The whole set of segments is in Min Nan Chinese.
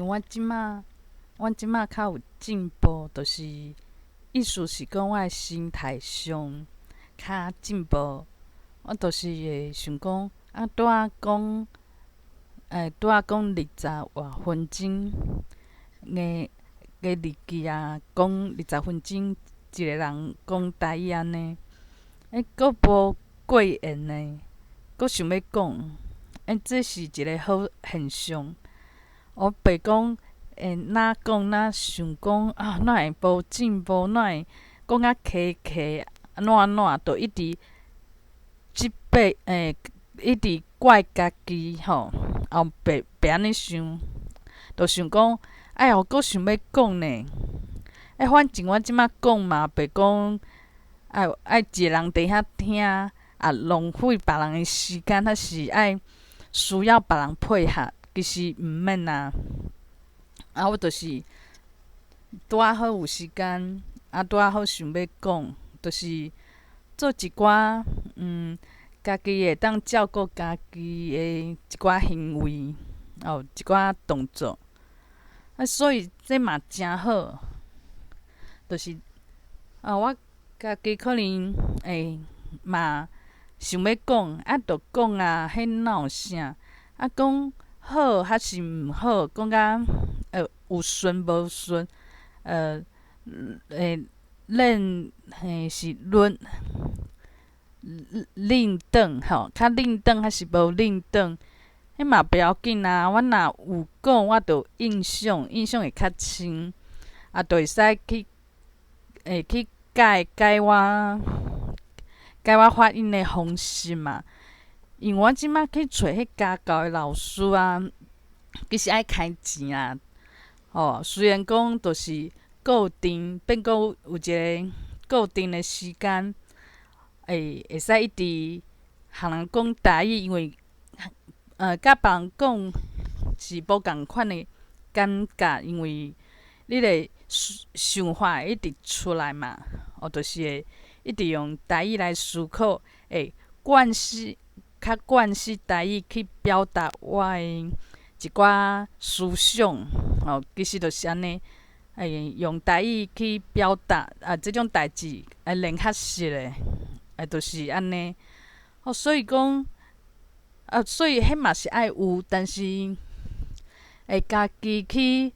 我這馬較有進步，就是意思是講我的心態上較進步。我就是會想講，啊，拄仔講，拄仔講20外分鐘的的日記啊，講20分鐘一个人講台語按呢，閣無過癮呢，閣想欲講，這是一个好現象。我袂講，若講若想講啊，哪會無進步？哪會講甲磕磕，按怎按怎，就一直責備，一直怪家己吼，也袂袂按呢想，就想講，哎喲，閣想欲講呢。反正我這馬講嘛，袂講愛愛一个人佇遐聽，啊，浪費別人的時間，還是愛需要別人配合，其實毋免啊。啊，我就是拄仔好有時間，啊，拄仔好想欲講，就是做一寡家己會當照顧家己的一寡行為，哦，一寡動作。啊，所以這嘛誠好，就是啊，我家己可能會嘛想欲講，啊，就講啊，彼哪有啥？啊，講好還是毋好？講甲有順無順？練嘿是論輪轉吼，較輪轉還是無輪轉？彼嘛袂要緊啊！我若有講，我就有印象，印象會較深，啊，就會使去去改改我改我發音的方式嘛。因為我這馬去揣彼家教的老師啊，其實愛開錢啊。吼，雖然講就是固定，變講有一个固定的時間，會使一直予人講台語，因為佮別人講是無仝款的感覺，因為你的想法會一直出來嘛，哦，就是會一直用台語來思考，會慣勢較慣勢台語去表達我的一寡思想，吼，其實就是按呢，用台語去表達啊，這種代誌會練較實的，就是按呢。哦，所以講，啊，所以彼嘛是愛有，但是會家己去，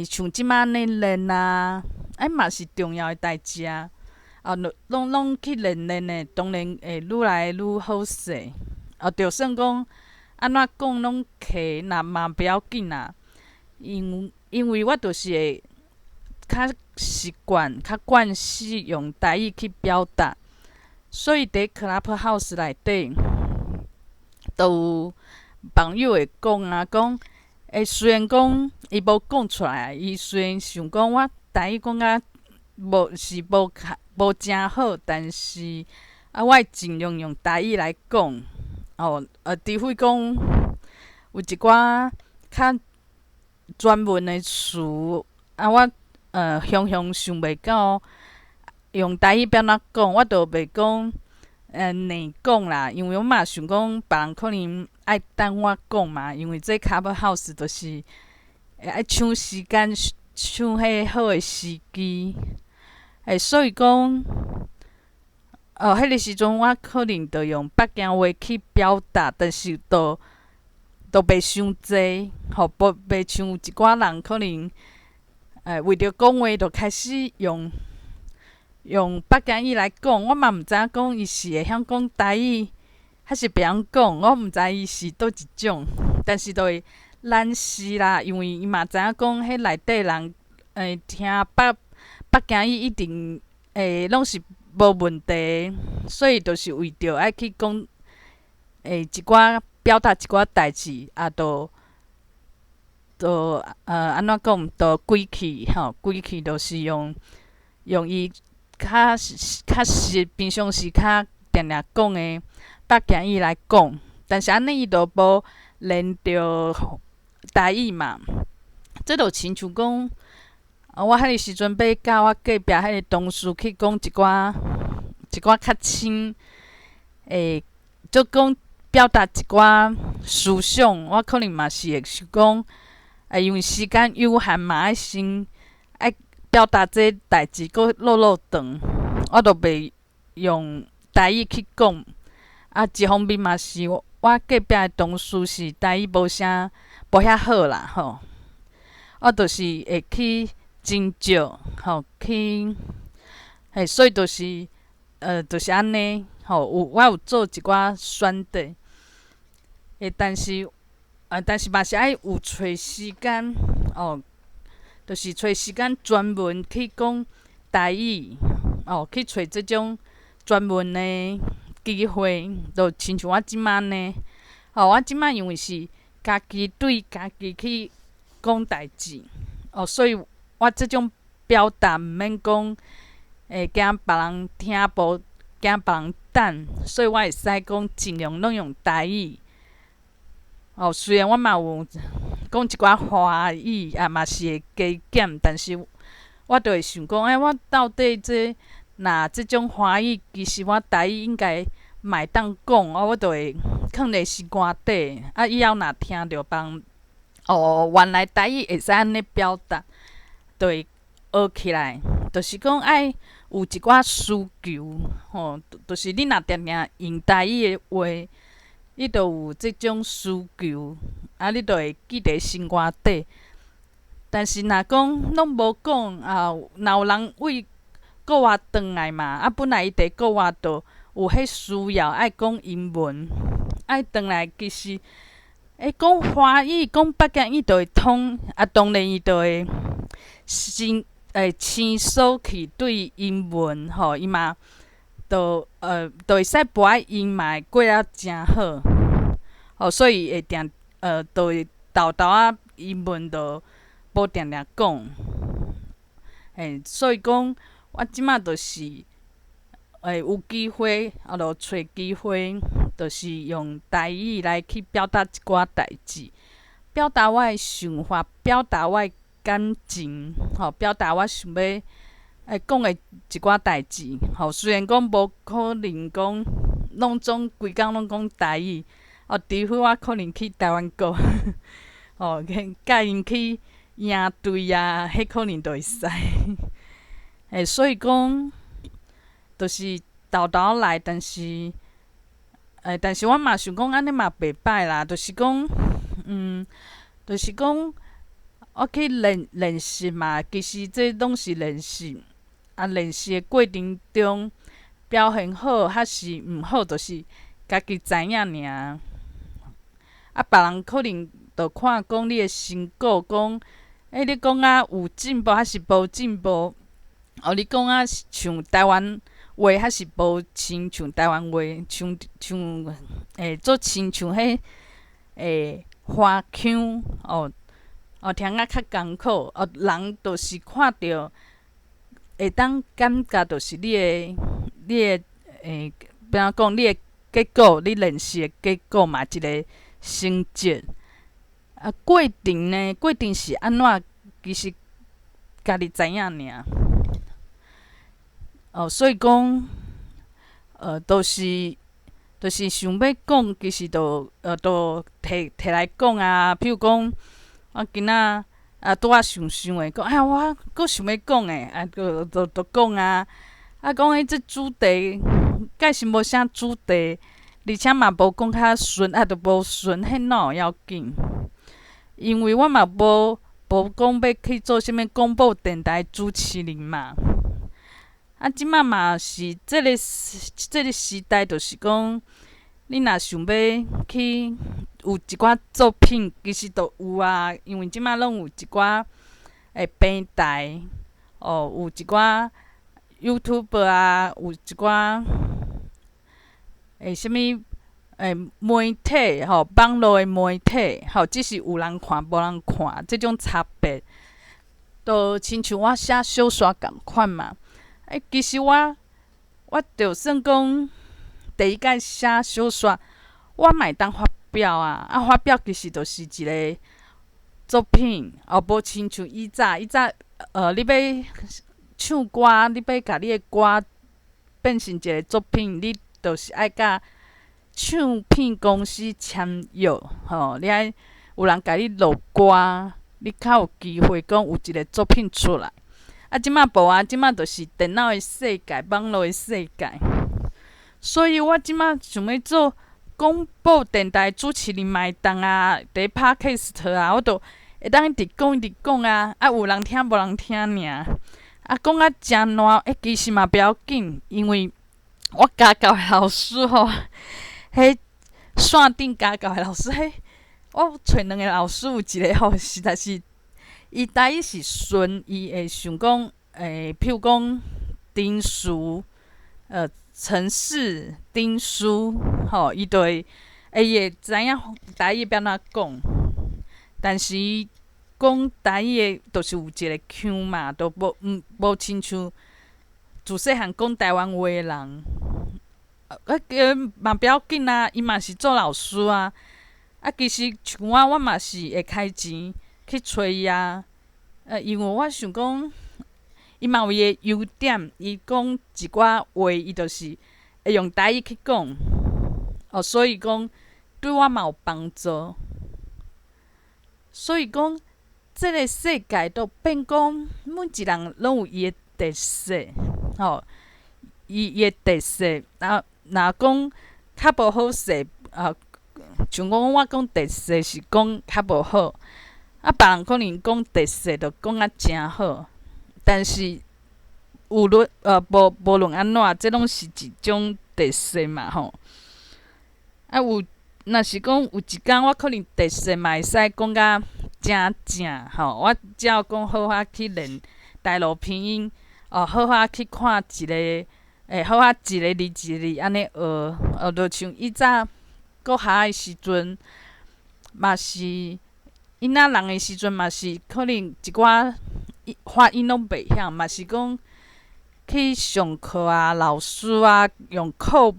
像這馬按呢練啊，嘛是重要的代誌啊。啊，攏攏去練練的，當然會愈來愈好勢。啊，就算講按怎講攏磕，若嘛不要緊啦。因為我就是會較習慣、較慣勢用台語去表達，所以佇 Clubhouse 內底，都有朋友會講啊，講，雖然講伊無講出來，伊雖然想講我台語講甲無是無較無誠好，但是啊，我會盡量用台語來講，哦，除非講有一寡較專門的詞，啊，我雄雄想袂到用台語欲按怎講，我就袂講硬講啦，因為我嘛想講別人可能愛等我講嘛，因為這 Clubhouse 就是愛搶時間，搶彼个好的時機，所以講，哦，彼个時陣我可能就用北京話去表達，但是都袂傷濟，吼，無袂像有一寡人可能，為著講話就開始用北京語來講，我嘛毋知影講伊是會曉講台語，還是袂曉講，我毋知伊是佗一種，但是就會難是啦，因為伊嘛知影講彼內底人，聽北京語一定攏是無問題，所以就是為著愛去講，一寡表達一寡代誌，啊，就按怎講，就規氣吼，規氣就是用伊較較實平常時較定定講的北京語來講，但是按呢伊就無練著台語嘛，這就親像講，我彼個時陣欲佮我隔壁彼個同事去講一寡一寡較深，就講表達一寡思想，我可能嘛是會想講，啊，因為時間有限嘛，愛先愛表達這代誌，閣落落長，我就袂用台語去講。啊，一方面嘛是我隔壁的同事是台語無啥無遐好啦，吼。我就是會去真少，吼去，嘿，所以就是按呢，吼，有我有做一寡選擇，欸，但是嘛是愛有揣時間，哦，就是揣時間專門去講台語，哦，去揣這種專門的機會，就親像我這擺呢，哦，我這擺因為是家己對家己去講代誌，哦，所以我這種表達毋免講會驚別人聽無，驚別人等，所以我會使講盡量攏用台語。哦，雖然我嘛有講一寡華語，啊嘛是會加減，但是我就會想講，欸，我到底這若這種華語，其實我台語應該嘛會當講，啊，我就會囥佇心肝底，啊，以後若聽著別人，哦，原來台語會使按呢表達，就會學起來。就是講愛有一寡需求，吼，就是你若定定用台語的話，你就有這種需求，啊，你就會記佇心肝底。但是若講攏無講啊，若有人為國外轉來嘛，啊，本來伊佇國外就有彼需要愛講英文，啊，伊轉來其實會講華語、講福建語就會通，啊，當然伊就會先會生疏去對英文，吼，伊嘛就會使無愛用嘛會過啊誠好，哦，所以會定就會沓沓仔英文就無定定講，嘿，所以講我這馬就是會有機會，啊，就揣機會，就是用台語來去表達一寡代誌，表達我的想法，表達我的感情，吼，表達我想欲講的一寡代誌，吼。雖然講無可能講攏總規工攏講台語，哦，除非我可能去台灣國，吼，佮𪜶去贏隊啊，彼可能就會使。欸，所以講，就是沓沓來，但是我嘛想講按呢嘛袂䆀啦，就是講，我去練練習嘛，其實這攏是練習。啊，練習的過程中表現好還是毋好，就是家己知影爾。啊，別人可能就看講你的成果，講，欸，你講啊有進步還是無進步？哦，你講啊像台灣話還是無親像台灣話，像做親像彼華腔哦哦，聽啊較艱苦哦，人就是看著會當感覺，就是你的欲怎講？你的結果，你練習的結果嘛，一個成績。啊，過程呢？過程是按怎？其實家己知影爾。哦，所以講，就是想欲講，其實就提提來講啊。譬如講，我今仔啊拄仔想想的，講啊，我閣想欲講的，啊，就講啊。啊，講彼這主題，蓋是無啥主題，而且嘛無講較順，啊，就無順，彼哪有要緊？因為我嘛無講欲去做啥物廣播電台主持人嘛。啊，這馬嘛是這個時代，就是講，你若想欲去有一寡作品，其實都有啊。因為這馬攏有一寡平台，哦，有一寡 YouTube 啊，有一寡啥物媒體吼，網路的媒體吼，只是有人看無人看，這種差別，就親像我寫小說仝款嘛。欸，其實我就算講第一擺寫小說，我嘛會當發表啊！啊，發表其實就是一個作品，哦，無親像以早，你欲唱歌，你欲共你的歌變成一個作品，你就是愛佮唱片公司簽約，吼，你愛有人共你錄歌，你較有機會講有一個作品出來。啊，這馬無啊，這馬就是電腦的世界，網路的世界。所以我這馬想欲做廣播電台主持人嘛會當啊，佇 Podcast 啊，我都會當一直講一直講啊，啊有人聽無人聽爾。啊，講甲誠爛，欸，其實嘛不要緊，因為我家教的老師吼，彼線頂家教的老師，彼我揣兩个老師有一个吼，實在是伊台語是順，伊會想講，欸，譬如講丁書，陳氏丁書，吼，伊就會，欸，伊會知影台語欲按怎講，但是伊講台語的，就是有一個腔嘛，都無毋無親像自細漢講台灣話的人，啊，嘛不要緊啊，伊嘛是做老師啊。啊，其實像我，我嘛是會開錢去揣伊啊。因為我想講，伊嘛有伊的優點，伊講一寡話，伊就是會用台語去講，哦，所以講對我嘛有幫助。所以講，這个世界都變講，每一人攏有伊的特色，吼，伊的特色，啊，若講較無好勢啊，像講我講特色是講較無好，啊，別人可能講特色就講甲誠好，但是無論無論按怎，這攏是一種特色嘛，吼。啊有，若是講有一工我可能特色嘛會使講甲誠正，吼，我只要講好好去練台羅拼音，哦，好好去看一個，欸，好好一个字一个字按呢學，哦，就像以早國校的時陣，嘛是囡仔人的時陣嘛是可能一寡發音攏袂曉，嘛是講去上課啊，老師啊用課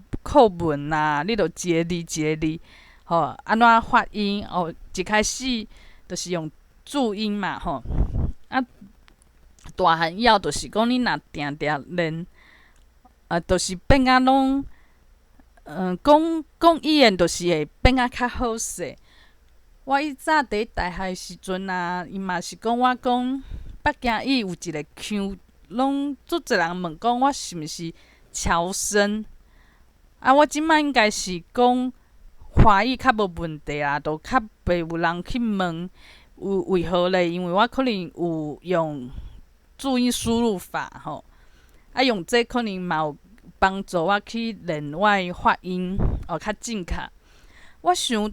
文啊，你就一个字一个字，吼，按怎發音哦？一開始就是用注音嘛，吼，啊，大漢以後就是講你若定定練，啊，就是變甲攏，講講語言就是會變甲較好勢。我以早佇大學的時陣啊，伊嘛是講我講北京語有一個腔，攏足濟人問講我是毋是僑生。啊，我這擺應該是講華語較無問題啊，都較袂有人去問有為何咧？因為我可能有用注音輸入法吼，啊，用這可能嘛有幫助我去練我的發音哦，較正確。我想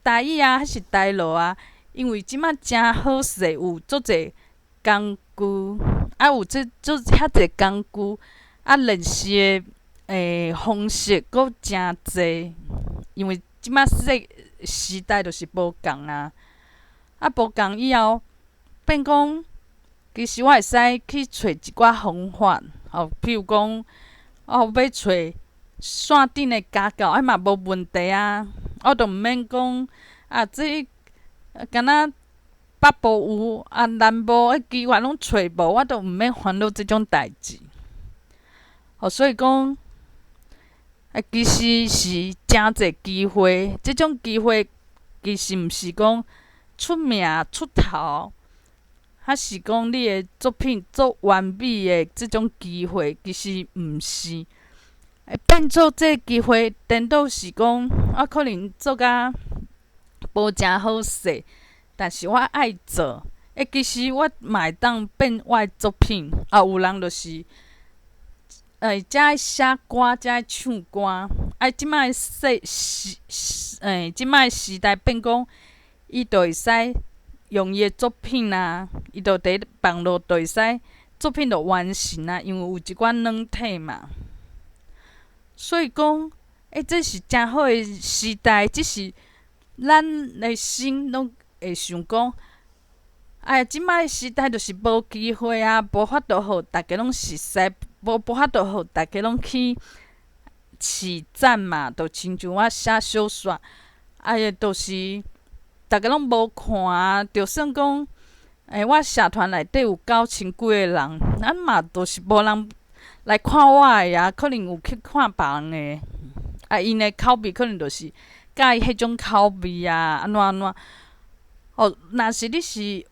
台語啊，還是台羅啊，因為這擺誠好勢，有足濟工具，啊，有這足遐濟工具，啊，練習的方式閣誠濟，因為這擺時代就是無仝啊，啊，無仝以後變講，其實我會使去揣一寡方法，吼，譬如講，哦，欲揣線頂的家教，啊嘛無問題啊，我都毋免講啊，這敢若北部有啊，南部彼機會攏揣無，我都毋免煩惱這種代誌。哦，所以講，啊，其實是誠濟機會，這種機會其實毋是講出名出頭，還是講你的作品足完美的這種機會，其實毋是。會變做這個機會，顛倒是講我可能做甲無誠好勢，但是我愛做。欸，其實我嘛會當變我的作品。啊，有人就是，欸，才愛寫歌，才愛唱歌。啊，這擺世時，欸，這擺時代變講，伊就會使用伊的作品啊，伊就佇網路就會使作品就完成啊，因為有一寡軟體嘛。所以講，欸，這是誠好的時代，只是咱的心攏會想講，哎，這擺時代就是無機會啊，無法度予逐家攏熟似，無法度予逐家攏去起讚嘛，就親像我寫小說，哎呀，就是逐家攏無看啊，就算講，欸，我社團內底有九千幾个人，啊嘛，就是無人來看我的啊，可能有去看別人的，啊，𪜶的口味可能就是佮意彼種口味啊，按怎按怎。哦，若是你是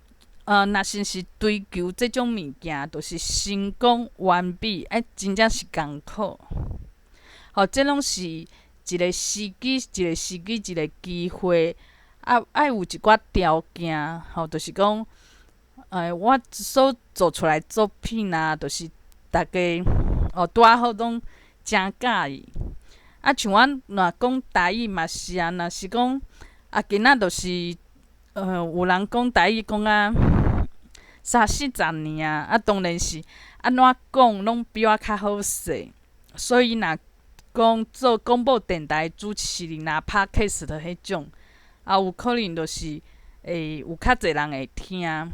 若是是追求這種物件，就是成功完美，愛真正是艱苦。吼，這攏是一個時機，一個時機，一個機會，啊，愛有一寡條件，吼，就是講，我所做出來作品啊，就是逐家哦，拄仔好攏誠佮意。啊，像我若講台語嘛是啊，若是講啊，今仔就是，有人講台語講啊三四十年啊，啊，當然是按怎講攏比我較好勢。所以若講做廣播電台主持人啊，Podcast 的彼種，啊，有可能就是會有較濟人會聽，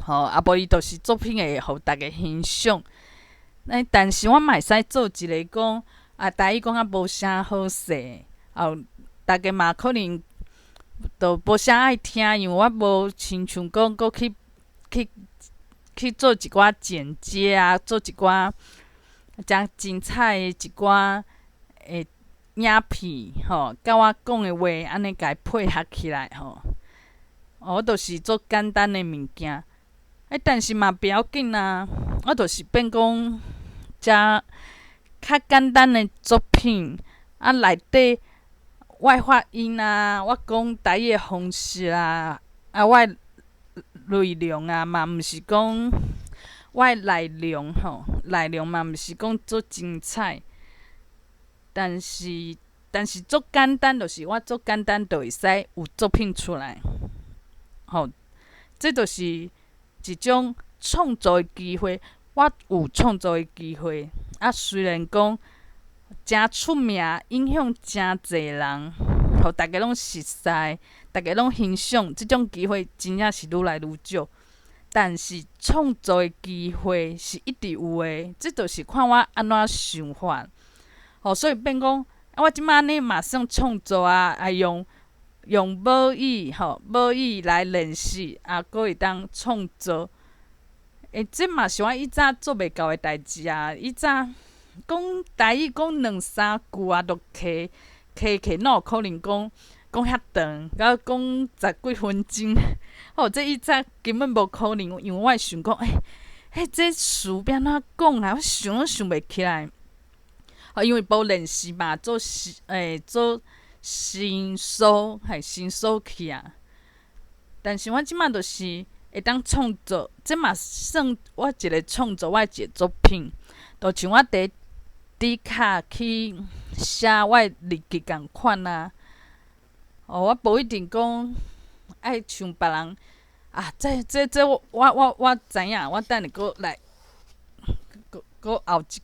吼，啊無伊就是作品會予逐家欣賞。但是我嘛會使做一個講啊，台語講啊無啥好勢，啊，逐家嘛可能都無啥愛聽，因為我無親像講閣去做一寡剪接啊，做一寡誠精彩的一寡的影片吼，佮我講的話按呢共伊配合起來吼。我就是做簡單的物件，欸，但是嘛不要緊啊，我就是變講遮較簡單的作品，啊，內底我的發音啊，我講台語的方式啊，啊，我的內容啊，嘛毋是講我的內容吼，內容嘛毋是講足精彩，但是足簡單，就是我足簡單就會使有作品出來，吼，這就是一種創作的機會，我有創作的機會，啊，雖然講誠出名，影響誠濟人，予逐家攏熟似，逐家攏欣賞，這種機會真正是愈來愈少。但是創作的機會是一直有的，這就是看我按怎想法。吼，所以變講，我這擺按呢嘛算創作啊，啊用母語吼，母語來練習，啊，閣會當創作。欸，這嘛是我以早做袂到的代誌啊！以早講台語講兩三句啊，就卡卡卡，哪有可能講講遐長，佮講十幾分鐘？吼，這以早根本無可能，因為我會想講，欸，欸，這詞欲按怎講啊？我想攏想袂起來。吼，因為無練習嘛，做欸做生疏，係生疏去啊。但是我這擺就是會當創作，這嘛算我一個創作，我的一個作品。就像我佇 Dcard 去寫我的日記仝款啊。哦，我無一定講愛像別人啊，這我知影，我等下閣來，閣閣後一